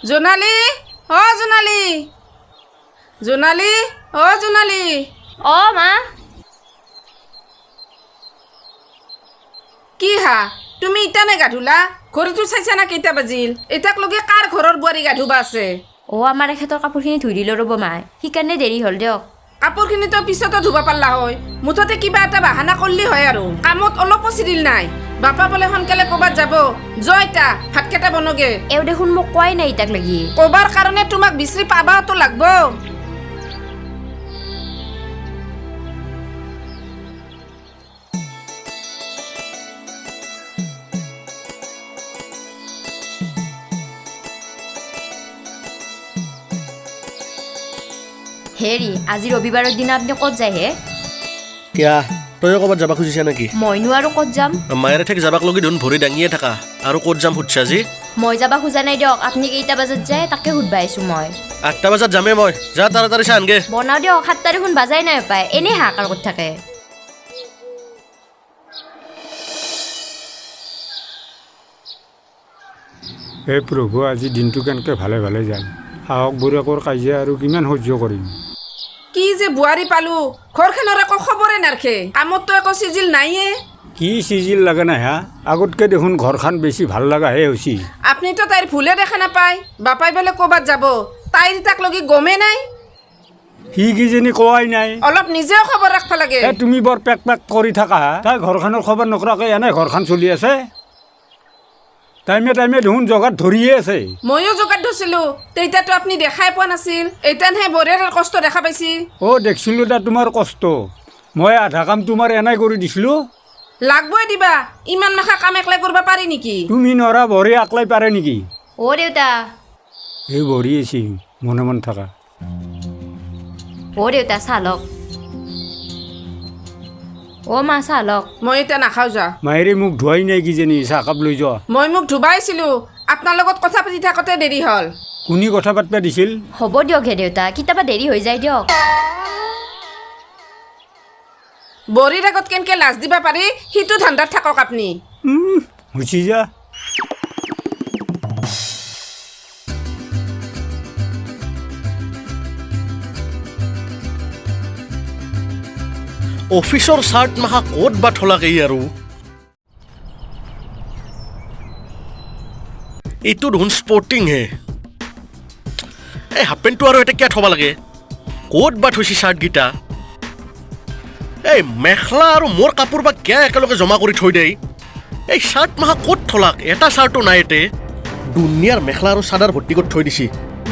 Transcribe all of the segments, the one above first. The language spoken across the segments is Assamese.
জোনালী, অ জোনালী, জোনালী, অ জোনালী। অ মা। কি হা, তুমি ইতানে গা ধুলা? ঘড়ীটো চাইছা না কেইটা বাজিল? এটাক লগে কাৰ ঘৰৰ বোৱাৰী গা ধুবা আছে? অ, আমাৰ এখেতৰ কাপোৰখিনি ধুই দিলোঁ ৰ'ব মা, সেইকাৰণে দেৰি হ'ল দিয়ক। কাপোৰখিনিতো পিছতো ধুব পাৰলা হয়, মুঠতে কিবা এটা বাহানা কৰলি হয় আৰু। কামত অলপো চিৰিল নাই। বাপা বোলে সোনকালে ক'ৰবাত যাব। জয়তা ভাতকেইটা বনগে। এওঁ দেখোন মোক কোৱাই নাই ইতাক লাগি। ক'বাৰ কাৰণে তোমাক বিচাৰি পাবাতো লাগব। হেৰি, আজি ৰবিবাৰৰ দিনা আপুনি ক'ত যায় হে? কিয়া, তয়ো ক'ৰবাত যাব খুজিছা নেকি? মইনো আৰু ক'ত যাম? মায়েৰে ঠেক যাবাক লগি দেখোন ভৰি দাঙিয়ে থাকা, আৰু ক'ত যাম সুধছা যি? মই যাব খোজা নাই দিয়ক, আপুনি কেইটা বজাত যায় তাকে সুধবা আহিছোঁ মই। 8টা বজাত যামেই মই, যা তাড়াতাড়ি চাহ আনগে। বনাও দিয়ক, 7টা দেখোন বাজাই নাই পায়, এনেই হাহাকাৰ কৰি থাকে। হে প্ৰভু, আজি দিনটো কেনেকৈ ভালে ভালে যায়। সাহস বুঢ়াকৰ কাজিয়া আৰু কিমান সহ্য কৰিম। কি যে বোৱাৰী পালো, ঘৰখনৰ একো খবৰে নাৰখে, কামততো একো চিজিল নাইয়ে। কি চিজিল লাগে নাই হা, আগতকৈ দেখোন ঘৰখন বেছি ভাল লগাহে হৈছে। আপুনিতো তাইৰ ভুলে দেখা নাপায়। বাপাই বোলে ক'ৰবাত যাব, তাইৰ তাক লগি গমেই নাই। সি কিজানি কোৱাই নাই। অলপ নিজেও খবৰ ৰাখবা লাগে। এ তুমি বৰ পেক পেক কৰি থাকা, তাই ঘৰখনৰ খবৰ নকৰাকৈ এনে ঘৰখন চলি আছে। টাইমে টাইমে দেখোন জগাত ধৰিয়ে আছে। ময়ো জগাত ধৰিছিলোঁ, তেতিয়াতো আপুনি দেখাই পোৱা নাছিল। এতিয়াহে বৰেৰ কষ্ট দেখা পাইছি। অ' দেখিছিলোঁ দা তোমাৰ কষ্ট, মই আধা কাম তোমাৰ এনাই কৰি দিছিলোঁ। লাগবই দিবা, ইমান মাখা কাম একলাই কৰিব পাৰি নেকি? তুমি নৰা বৰি আকলাই পাৰে নেকি? অ' দেউতা। এই বৰি আছি, মনে মনে থাকা। অ' দেউতা চাহ লওক। অ' মা চাহ লওক। মই এতিয়া নাখাওঁ যা। মায়েৰে মোক ধুৱাই নাই কিজানি, চাহকাপ লৈ যোৱা। মই মোক ধুবাইছিলোঁ, আপোনাৰ লগত কথা পাতি থাকোঁতে দেৰি হ'ল। কোনে কথা পাতিব দিছিল? হ'ব দিয়ক হে দেউতা, কেতিয়াবা দেৰি হৈ যায় দিয়ক। বৰীৰ আগত কেনেকৈ লাজ দিব পাৰি সিটো ধান্দাত থাকক আপুনি। গুচি যা। অফিচৰ চাৰ্ট মাখা ক'ত বা থলাক এই আৰু। এইটো দেখোন স্পৰ্টিং হে। এই হাফ পেণ্টটো আৰু এতিয়া কিয় থ'ব লাগে? ক'ত বা থৈছি চাৰ্টকেইটা? এই মেখেলা আৰু মোৰ কাপোৰ বা কিয় একেলগে জমা কৰি থৈ দেই? এই চাৰ্ট মাখা ক'ত থলাক? এটা চাৰ্টো নাই এতে। দুনিয়াৰ মেখেলা আৰু চাদৰ ভৰ্তি কৰি থৈ দিছি,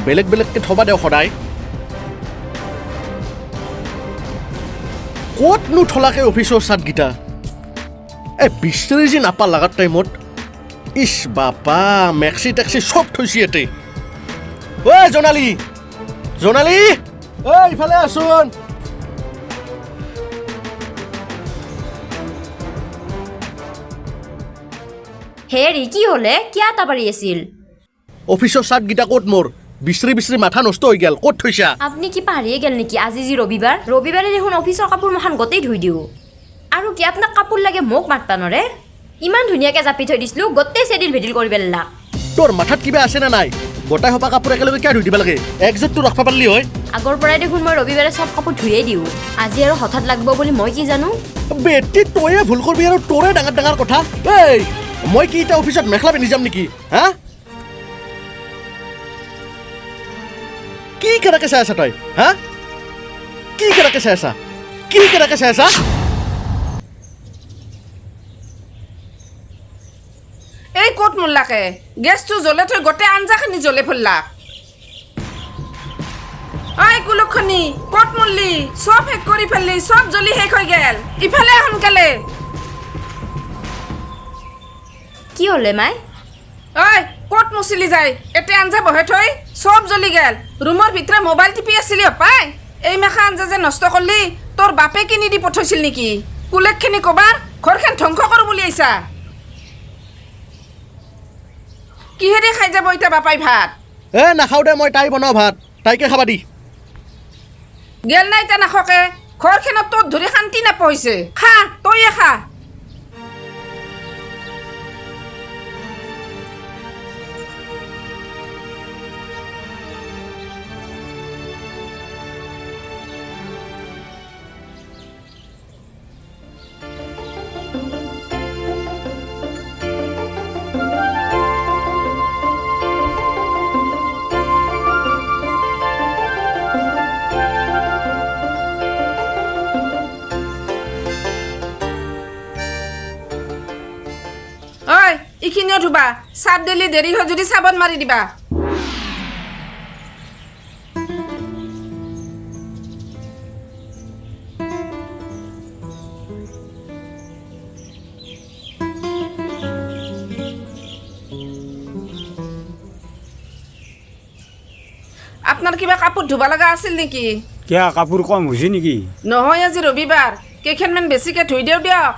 বেলেগ বেলেগকৈ থ'বা দেওঁ সদায়। ক'তনো থলাকে অফিচৰ চাৰ্টকেইটা? এই বিচাৰি যি নাপা লাগাৰ টাইমত। ইছ বাপা, মেক্সি টেক্সি চব থৈছি ইয়াতে। ঐ জোনালী, জোনালী, ঐ ইফালে আছোন। হেৰি কি হ'লে কিয় তাবাৰি আছিল? অফিচৰ চাৰ্টকেইটা ক'ত মোৰ? বিচাৰি বিচাৰি মাথা নষ্ট হৈ গ'ল, ক'ত থৈছা? আপুনি কি পাহৰিয়ে গ'ল নেকি আজি যি ৰবিবাৰ? ৰবিবাৰে দেখোন অফিচৰ কাপোৰ মখান গোটেই ধুই দিওঁ। আৰু কি আপোনাক কাপোৰ লাগে মোক মাতবা নৰে? ইমান ধুনীয়াকৈ জাপি থৈ দিছিলোঁ, গোটেই চেডিল ভেডিল কৰি পেলাক। তোৰ মাথাত কিবা আছে নে নাই? গোটাই সোপা কাপোৰ একেলগে কিয় ধুই দিব লাগে? একযোৰটো ৰাখবা পাৰিলি হয়। আগৰ পৰাই দেখোন মই ৰবিবাৰে চব কাপোৰ ধুয়ে দিওঁ, আজি আৰু হঠাৎ লাগব বুলি মই কি জানো? বেটি তয়ে ভুল কৰবি আৰু তোৰে ডাঙৰ ডাঙৰ কথা। এই মই কি এতিয়া অফিচত মেখেলা পিন্ধি যাম নেকি? হা, কি কেনেকে চাই আছা তই? হা, কি কেনেকে চাই আছা? কি কেনেকে চাই আছা? এই ক'ত মোৰলাকে গেছটো জ্বলে থৈ গোটেই আঞ্জাখিনি জ্বলে ফেললাক। ঐ কুলক্ষণী, ক'ত মৰলি? চব শেষ কৰি ফেললি, চব জ্বলি শেষ হৈ গেল। ইফালে সোনকালে। কি হ'লে মাই? ঐ ক'ত মুচিলি যায়? এতে আঞ্জা বহাই থৈ চব জ্বলি গেল। ৰুমৰ ভিতৰে মোবাইল টিপি আছিলি হপাই। এই মাখা আঞ্জা যে নষ্ট কৰলি, তোৰ বাপে কিনি দি পঠাইছিল নেকি? কুলেকখিনি কবাৰ ঘৰখন ধ্বংস কৰোঁ বুলি আহিছা। কিহেদি খাই যাব এতিয়া বাপাই ভাত? এ নাখাওঁ দে মই, তাই বনাওঁ ভাত, তাইকে খাবা দি। গেল নাই এতিয়া নাখকে, ঘৰখনত তোৰ ধৰি শান্তি নাপাইছে। খা, তইয়ে খা। ধুবা, চাপ দিলি দেৰি হয় যদি চাবন মাৰি দিবা। আপোনাৰ কিবা কাপোৰ ধুব লগা আছিল নেকি? কিয়, কাপোৰ কম হৈছে নেকি? নহয়, আজি ৰবিবাৰ, কেইখনমান বেছিকৈ ধুই দিওঁ দিয়ক।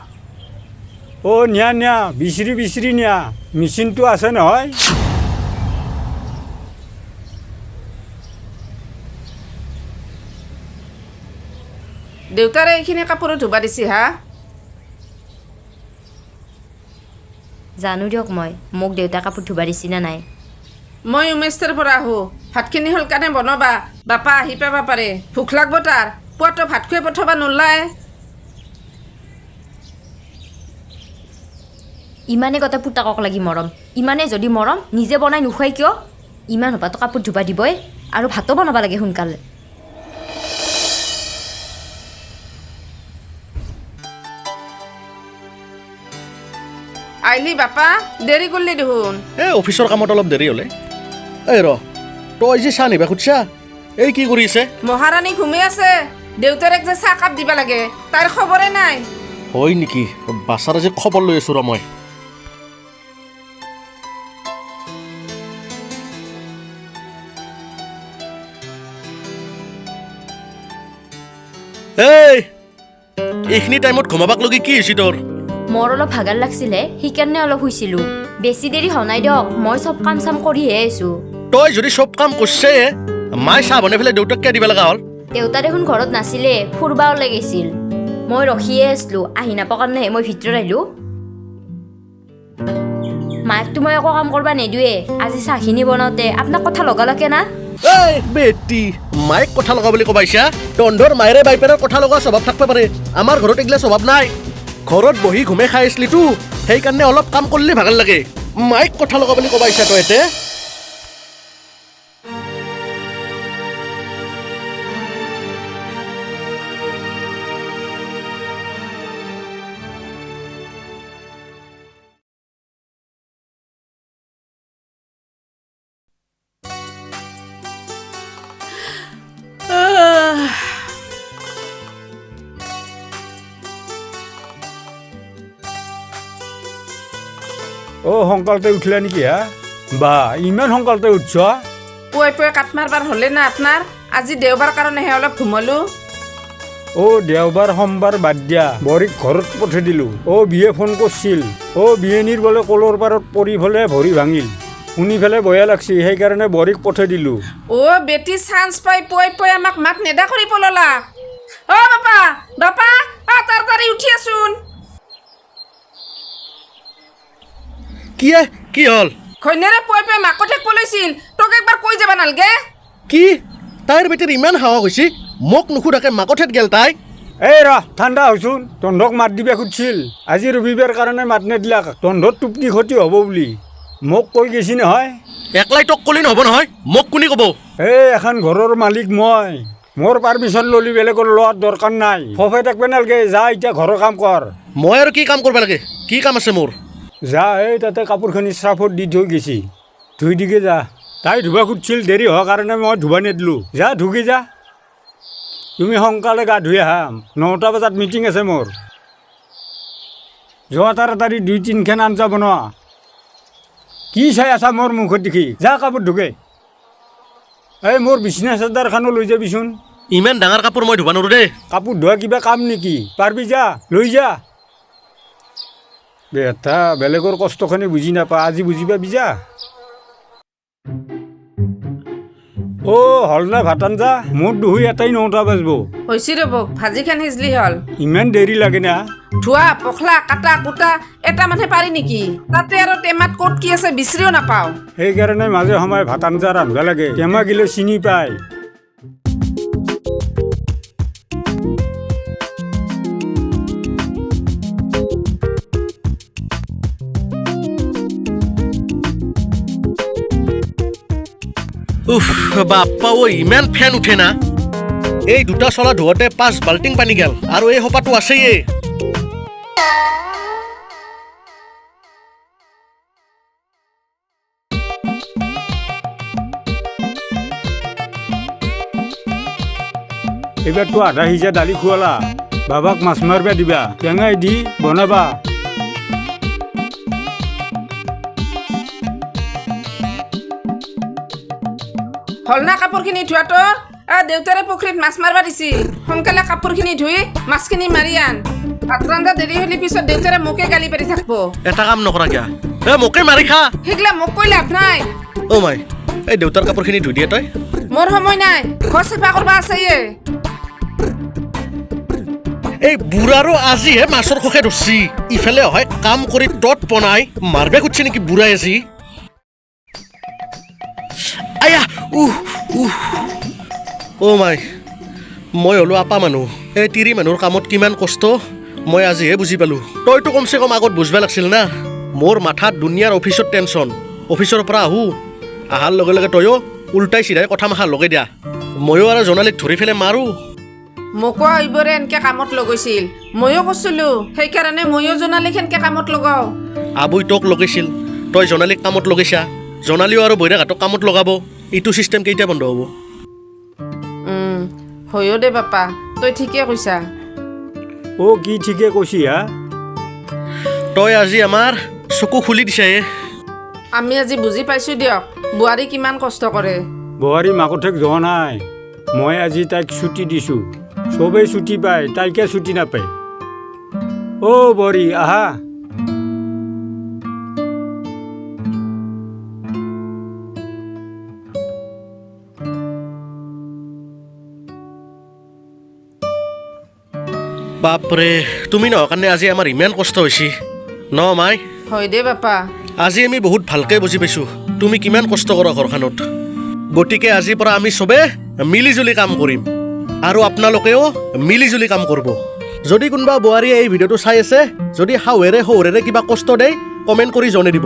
অ' নিয়া নিয়া, বিচৰি বিচৰি নিয়া, মেচিনটো আছে নহয়। দেউতাৰে এইখিনি কাপোৰো ধুবা দিছি হা। জানো দিয়ক মই, মোক দেউতা কাপোৰ ধুবা দিছি নে নাই। মই উমেশৰ পৰা আহোঁ, ভাতখিনি সোনকালে বনাবা, বাপা আহি পাব পাৰে, ভোক লাগব তাৰ, পুৱাটো ভাত খুৱাই পঠাবা নোলায়। ইমানে গোটেই পুতাকক লাগি মৰম, ইমানে যদি মৰম নিজে বনাই নোখোৱাই কিয়? ইমান সোপাটো কাপোৰ ধুবা দিবই আৰু ভাতো বনাব লাগে সোনকালে। আহিলি বাপা, দেৰি কৰিলি দেখোন। এই অফিচৰ কামত অলপ দেৰি হ'লে। এই ৰ, তই যে চাহ নিবা খুজিছা, এই কি কৰি আছে? মহাৰাণী ঘুমি আছে, দেউতাৰেক যে চাহ কাপ দিবা লাগে তাইৰ খবৰে নাই। হয় নেকি? বাছাৰ আজি খবৰ লৈ আছোঁ ৰ মই। এই এইখিনি টাইমত ঘুমাবাক লগি কি হৈছে তোৰ? মোৰ অলপ ভাগাৰ লাগছিলে, সেইকাৰণে অলপ শুইছিলোঁ। বেছি দেৰি হোৱা নাই দিয়ক, মই চব কাম চাম কৰিহে আহিছোঁ। তই যদি চব কাম কৰছে, মায়ে চাহ বনাই পেলাই দেউতাক কিয় দিব লগা হ'ল? দেউতা দেখোন ঘৰত নাছিলে, ফুৰবা ওলাই গৈছিল। মই ৰখিয়ে আছিলোঁ, আহি নাপা কাৰণেহে মই ভিতৰত আহিলোঁ। মাকতো মই একো কাম কৰিব নিদিওঁৱে। আজি চাহখিনি বনাওঁতে আপোনাক কথা লগালকে না? এই বেটি, মায়েক কথা লগা বুলি কবাইছা? তন্ধৰ মায়েৰে বাইপেৰৰ কথা লগোৱা স্বভাৱ থাকিব পাৰে, আমাৰ ঘৰত এইগিলা স্বভাৱ নাই। ঘৰত বহি ঘুমে খাই আছিলিতো, সেইকাৰণে অলপ কাম কৰিলে ভাগাৰ লাগে। মায়েক কথা লগা বুলি কবাইছা তই এতে? অ' সোনকালতে উঠিলা নেকি হা? বা ইমান সোনকালতে উঠছ? পুৱাই পুৱাই কাঠ মাৰবাৰ হ'লে না আপোনাৰ? আজি দেওবাৰ কাৰণেহে অলপ ঘুমলো। অ' দেওবাৰ সোমবাৰ বাদ দিয়া, বৰীক ঘৰত পঠাই দিলোঁ। অ' বিয়ে ফোন কৰিছিল, অ' বিয়নীৰ বোলে কলৰ পাৰত পৰি পেলাই ভৰি ভাঙিল, শুনি পেলাই বয়া লাগছি, সেইকাৰণে বৰীক পঠাই দিলোঁ। অ' বেটি চান্স পাই পুৱাই পুৱাই আমাক মাত নেদা কৰি পললা। অ' বাপা বাপা, অ' তাড়াতাড়ি উঠি আছোন। কি কি হ'ল? ঘৈণীয়েৰে পুৱাই পুৱাই মাকো থাকিব লৈছিল, তোক একবাৰ কৈ যাব নালগে। কি তাইৰ বেটিৰ ইমান সাহস হৈছে, মোক নুসুধাকে মাকঠেত গেল তাই? এই ৰ, ঠাণ্ডা হৈছোন, তন্ধক মাত দিবা খুজিছিল, আজি ৰবিবাৰ কাৰণে মাত নেদিলাক, তন্ধত টোপনি ক্ষতি হ'ব বুলি মোক কৈ গৈছি নহয়। একলাই তোক কলি নহ'ব নহয়, মোক কোনে ক'ব? এই এখন ঘৰৰ মালিক মই, মোৰ পাৰ্মিশ্যন ল'লি বেলেগৰ লোৱাৰ দৰকাৰ নাই। ফফাই থাকিব নালগে, যা এতিয়া ঘৰৰ কাম কৰ। মই আৰু কি কাম কৰিব লাগে? কি কাম আছে মোৰ? যা, এই তাতে কাপোৰখিনি চাৰ্ফত দি থৈ গৈছি, ধুই দিগে যা। তাই ধুবা খুজিছিল, দেৰি হোৱাৰ কাৰণে মই ধুবা নিদিলোঁ। যা ধুগি যা, তুমি সোনকালে গা ধুই আহা, 9টা বজাত মিটিং আছে মোৰ। যোৱা তাড়াতাড়ি 2-3খন আঞ্জা বনোৱা। কি চাই আছা মোৰ মুখত দেখি? যা কাপোৰ ধুগে। এই মোৰ বিচনা চাদৰখনো লৈ যাবিচোন। ইমান ডাঙৰ কাপোৰ মই ধুবা নোৱাৰোঁ দেই। কাপোৰ ধোৱা কিবা কাম নেকি? পাৰবি যা, লৈ যা। বেটা, বেলেগৰ কষ্টখিনি বুজি নাপা, আজি বুজি পাবি যা। অ' হ'ল না ভাত আঞ্জা? মোৰ দুহুই এটাই 9টা বাজব। হৈছে ৰ'ব, ভাজিখন সিজলি হ'ল। ইমান দেৰি লাগে না? ধোৱা পখলা কাটা কুটা এটা মানুহে পাৰি নেকি? তাতে আৰু টেমাত ক'ত কি আছে বিচাৰিও নাপাওঁ। সেইকাৰণে মাজে সময়ে ভাত আঞ্জা ৰান্ধিব লাগে, টেমা গিলে চিনি পায়। উফ বাপ্পা, ঐ ইমান ফেন উঠে না। এই দুটা চলা ধোৱাতে 5 বাল্টিং পানী গেল, আৰু এই সোপাটো আছেয়ে। এইবাৰতো আধা সিজা দালি খুৱালা। বাবাক মাছ মাৰিবা দিবা, টেঙাই দি বনাবা। হ'ল না কাপোৰখিনি ধোৱা তোৰ? দেউতাৰে পুখুৰীত মাছ মাৰবা দিছি, সোনকালে কাপোৰখিনি ধুই মাছখিনি মাৰি আন। ভাত ৰান্ধা দেৰি হ'লে পিছত দেউতাৰে মোকে গালি পাৰি থাকব। এটা কাম নকৰা কিয়া? এ মোকে মাৰি খা। সেইগিলা মোক কৈ লাভ নাই। অ' মাই, এই দেউতাৰ কাপোৰখিনি ধুই দিয়ে তই। মোৰ সময় নাই, ঘৰ চাফা কৰবা আছে। এই বুঢ়াৰো আজিহে মাছৰ খোখে ধৰছি, ইফালে হয় কাম কৰি তত পনাই মাৰবে খুজিছে নেকি বুঢ়াই আজি? আয়া, উহ উহ। অ' মাই, মই হ'লো আপা মানুহ, এই তিৰি মানুহৰ কামত কিমান কষ্ট মই আজিহে বুজি পালোঁ। তইতো কমচে কম আগত বুজবা লাগছিল না। মোৰ মাথাত দুনিয়াৰ অফিচত টেনশ্যন, অফিচৰ পৰা আহোঁ, অহাৰ লগে লগে তয়ো উল্টাই চিধাই কথা মাখা লগাই দিয়া, ময়ো আৰু জনালীক ধৰি পেলাই মাৰোঁ। মোকো এইবোৰে এনকে কামত লগাইছিল, ময়ো কৈছিলোঁ, সেইকাৰণে ময়ো জনালীক সেনকে কামত লগাওঁ। আবুই তোক লগাইছিল, তই জনালীক কামত লগাইছা, জনালীও আৰু বৈৰাঘাটক কামত লগাব। এইটো চিষ্টেম কেতিয়া বন্ধ হ'ব? হয়ো দে বাপা, তই ঠিকে কৈছা। অ' কি ঠিকে কৈছি হা? তই আজি আমাৰ চকু খুলি দিছা হে। আমি আজি বুজি পাইছোঁ দিয়ক বোৱাৰী কিমান কষ্ট কৰে। বোৱাৰী মাকঠেক যোৱা নাই, মই আজি তাইক ছুটি দিছোঁ। চবেই ছুটি পায়, তাইকে ছুটি নাপায়। অ' বোৱাৰী আহা। বাপৰে, তুমি নহৰ কাৰণে আজি আমাৰ ইমান কষ্ট হৈছে ন মাই? হয় দে বাপা। আজি আমি বহুত ভালকৈ বুজি পাইছোঁ তুমি কিমান কষ্ট কৰা ঘৰখনত। গতিকে আজিৰ পৰা আমি চবে মিলিজুলি কাম কৰিম আৰু আপোনালোকেও মিলিজুলি কাম কৰিব। যদি কোনোবা বোৱাৰীয়ে এই ভিডিঅ'টো চাই আছে, যদি শাহুৱেৰে শহুৰেৰে কিবা কষ্ট দিয়ে, কমেণ্ট কৰি জনাই দিব।